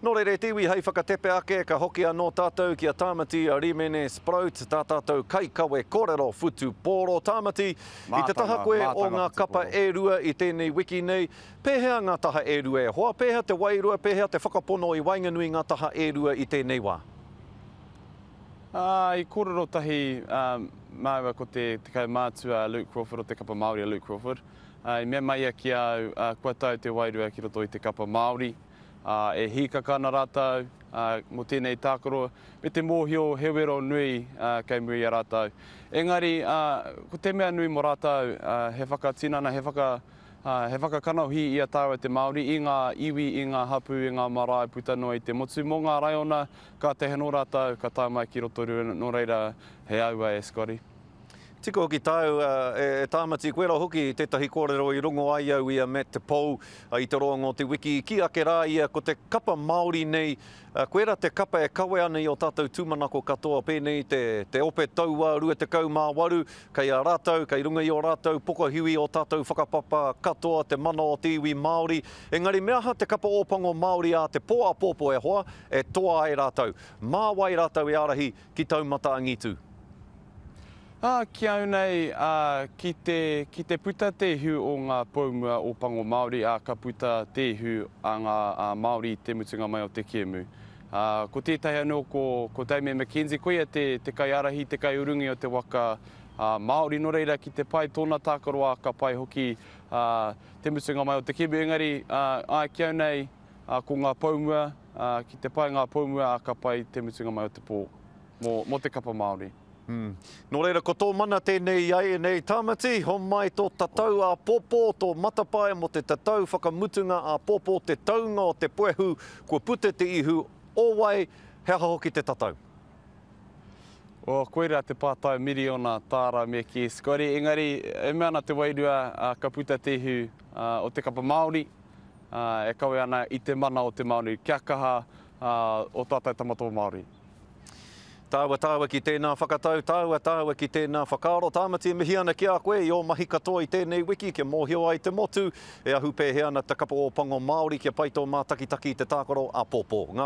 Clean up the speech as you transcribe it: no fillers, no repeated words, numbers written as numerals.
Nō reira e te iwi, hei whakatepe ake, ka hoki anō tātou ki a Tāmati Rimene Sproat, tā tātou kaikawe kōrero whutupōro. Tāmati, i te taha koe o ngā kapa e rua i tēnei wiki nei, pēhea ngā taha e rua e hoa? Pēhea te wairua, pēhea te whakapono i waenganui ngā taha e rua i tēnei wā? Ā, i kōrero tahi māua ko te kaumātua a Luke Crawford o te kapa Māori a Luke Crawford, ā, i mea mai ia ki a au, ā, kua tau te wairua ki roto i te kapa Māori. ā, e hīkaka ana rātou, ā, mō tēnei tākaro, me te mōhio he wero nui, ā, kei muri i a rātou. Engari, ā, ko te mea nui mō rātou, ā, he whakatinana, he whaka, ā, he whakakanohi i a tāua te Māori, i ngā iwi, i ngā hapū, i ngā marae puta noa i te motu. Mō ngā raiona, kātahi anō rātou ka tae mai ki Rotorua, nō reira, he aua e Scotty. Tika hoki tāu, e Tāmati, koirā hoki tētahi kōrero i rongo ai au i a Matt Te Pou i te roanga o te wiki. I kī ake rā ia, ko te kapa Māori nei, koirā te kapa e kawe ana i ō tātou tūmanako katoa, pēnei te, te ope tauā 28, kei a rātou, kei runga i ō rātou pokohiwi ō tātou whakapapa katoa, te mana o te iwi Māori. Engari me aha te kapa Ōpango Māori ā te pō āpōpō e hoa, e toa ai rātou? Mā wai rātou e ārahi ki taumata angitu? Ā, ki au nei, ā, ki te, ki te puta te ihu o ngā poumua o Pango Māori, ā, ka puta te ihu a ngā, ā, Māori i te mutunga mai o te kēmu. Ā, ko tētahi anō ko, ko Damian McKenzie, koia te, te kaiārahi, te kaiurungi o te waka, ā, Māori, nō reira ki te pai tōna tākaro, ā, ka pai hoki, ā, te mutunga mai o te kēmu. Engari, ā, āe, ki au nei, ā, ko ngā poumua, ā, ki te pai ngā poumua, ā, ka pai te mutunga mai o te pō mō, mō te kapa Māori. Nō reira, ko tō mana tēnei i āianei, Tāmati, homai tō tatau āpōpō, tō matapae mō te tatau whakamutunga āpōpō, te taunga o te puehu, kua puta te ihu o wai, he aha hoki te tatau? Oh, koirā te pātai miriona tāra me kī, Scotty, engari e mea ana te wairua, ka puta te ihu o te kapa Māori, e kawe ana i te mana o te Māori, kia kaha ō tātou tama toa Māori. Tāua, tāua ki tēnā whakatau, tāua, tāua ki tēnā whakaaro. Tāmati e mihi ana ki a koe i ō mahi katoa i tēnei wiki kia mōhio ai te motu e ahu pēhea ana te kapa Ōpango Māori kia pai tō mātakitaki i te tākaro āpōpō. Ngā.